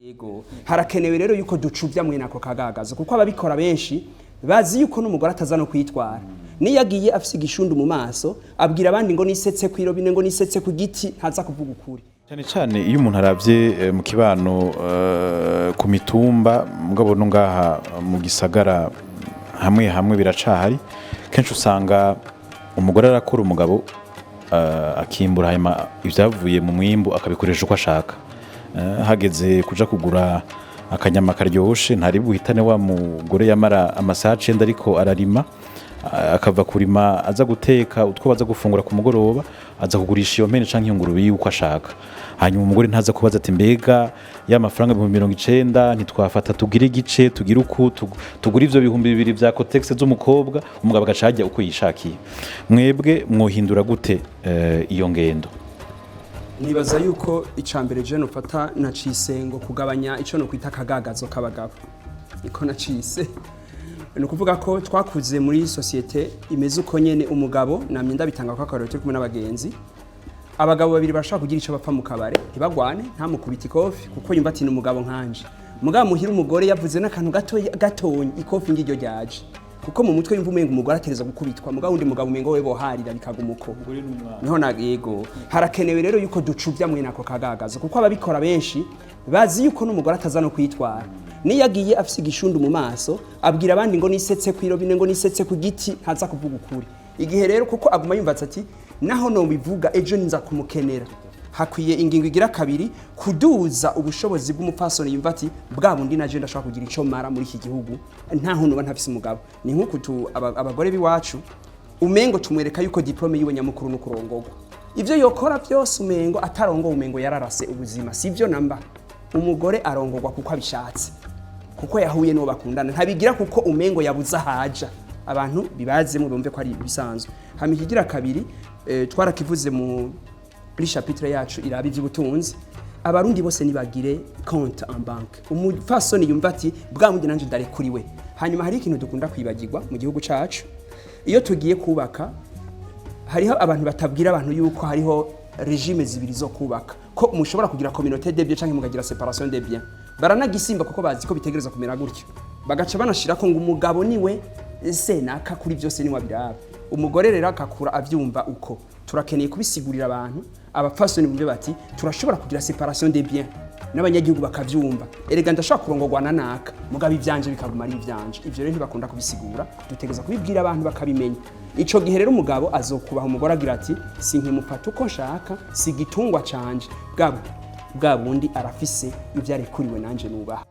Yego, harakenewe rero yuko ducuvya mwene ako kagagazo, kuko ababikora benshi bazi yuko n'umugore ataza no kwitwara. Niyo agiye afise igishundu mu maso, abwira abandi ngo nisetse kw'irobine, ngo nisetse ku giti, ntaza kuvuga ukuri. Cyane cyane iyo umuntu aravye mu kibano, ku mitumba, mugabo no ngaha mu gisagara hamwe hamwe biracahari. Kenshi usanga umugore arakora, umugabo akimbura, hanyuma ibyavuye mu mwimbu akabikoresha uko ashaka. Hageze kuja kugura akanyama karyoshe, ntari buhitane wa mugore yamara amasaha 9 ariko ararima, akava kurima aza guteka utwo baza gufungura ku mugoroba, aza kugurisha iyo mpene canke iyo ngurube yuko ashaka. Hanyuma umugore ntaza kubaza ati: "Mbega ya mafaranga 90,000 ntitwafata tugire igice, tugire uku, tugure ivyo 2000 vya Kotex z'umukobwa?" Umugabo agaca ajya uko yishakiye. Mwebwe mwohindura gute iyo ngendo? Nibaza yuko icambere je nofata nacise ngo kugabanya ico no kwita akagagazo k'abagabo, niko nacise. Ni ukuvuga ko twakuze muri société imeze uko nyene. Umugabo, namye ndabitanga ko akarorero, turi kumwe n'abagenzi, abagabo babiri bashaka kugira ico bapfa mu kabare, ntibagwane, ntamukubita ikofi, kuko yumva ati: "Ni umugabo nkanje." Mugabo muhira, umugore yavuze n'akantu gato gatonyi, ikofi ngiryo ryaje, kuko mu mutwe yumva umenga umugore atereza gukubitwa. Mugabo undi mugabo umengo we boharira bikaguma uko. Niho na yego, harakenewe rero yuko ducuvya mwene ako kagagazo, kuko ababikora benshi bazi yuko n'umugore ataza no kwitwara. Niyo agiye afise igishundu mu maso, abwira abandi ngo nisetse kw'irobine, ngo nisetse ku giti, ntaza kuvuga ukuri. Igihe rero kuko aguma yumva ati: "Naho nobivuga, ejo ninza kumukenera." Hakwiye ingingo igira kabiri, kuduza ubushobozi bw'umupfasoni, yumva ati: "Bwa bundi naje ndashobora kugira ico mara muri iki gihugu, ntaho noba ntafise umugabo." Ni nk'uku abagore b'iwacu umengo tumwereka yuko diplôme yiwe nyamukuru no kurongogwa. Ivyo yokora byose, umengo atarongowe umengo yararase ubuzima. Sivyo namba. Umugore arongogwa kuko abishatse, kuko yahuye n'uwo bakundana, ntabigira kuko umengo yabuze ahaja. Abantu bibazemo, bumve ko ari ibisanzwe. Hama ikigira kabiri, twarakivuze muri chapitre yacu iraba ivy'ubutunzi: Abarundi bose nibagire compte en banque. Umupfasoni yumva ati: "Bwa bundi nanje ndarekuriwe." Hanyuma hari ikintu dukunda kwibagirwa mu gihugu cacu: iyo tugiye kubaka, hariho abantu batabwira abantu yuko hariho régime zibiri zo kubaka, ko mushobora kugira communauté de biens canke mukagira séparation de biens. Baranagisimba kuko bazi ko bitegereza kumera gutyo, bagaca banashira ko ngo umugabo niwe senaka kuri byose, niwe abiraba. Umugore rero akakura avyumva uko. Turakeneye kubisigurira abantu, abapfasoni bumve bati: "Turashobora kugira séparation des biens." N'abanyagihugu bakavyumva: "Erega ndashobora kurongorwa na naka, mugabo ivyanje bikaguma ari ivyanje." Ivyo rero ntibakunda kubisigura, dutegereza kubibwira abantu bakabimenya. Ico gihe rero umugabo azokubaha umugore, agira ati: "Sinkimufata uko nshaka, si igitungwa canje, bwa bundi arafise ivyo arekuriwe nanje nubaha."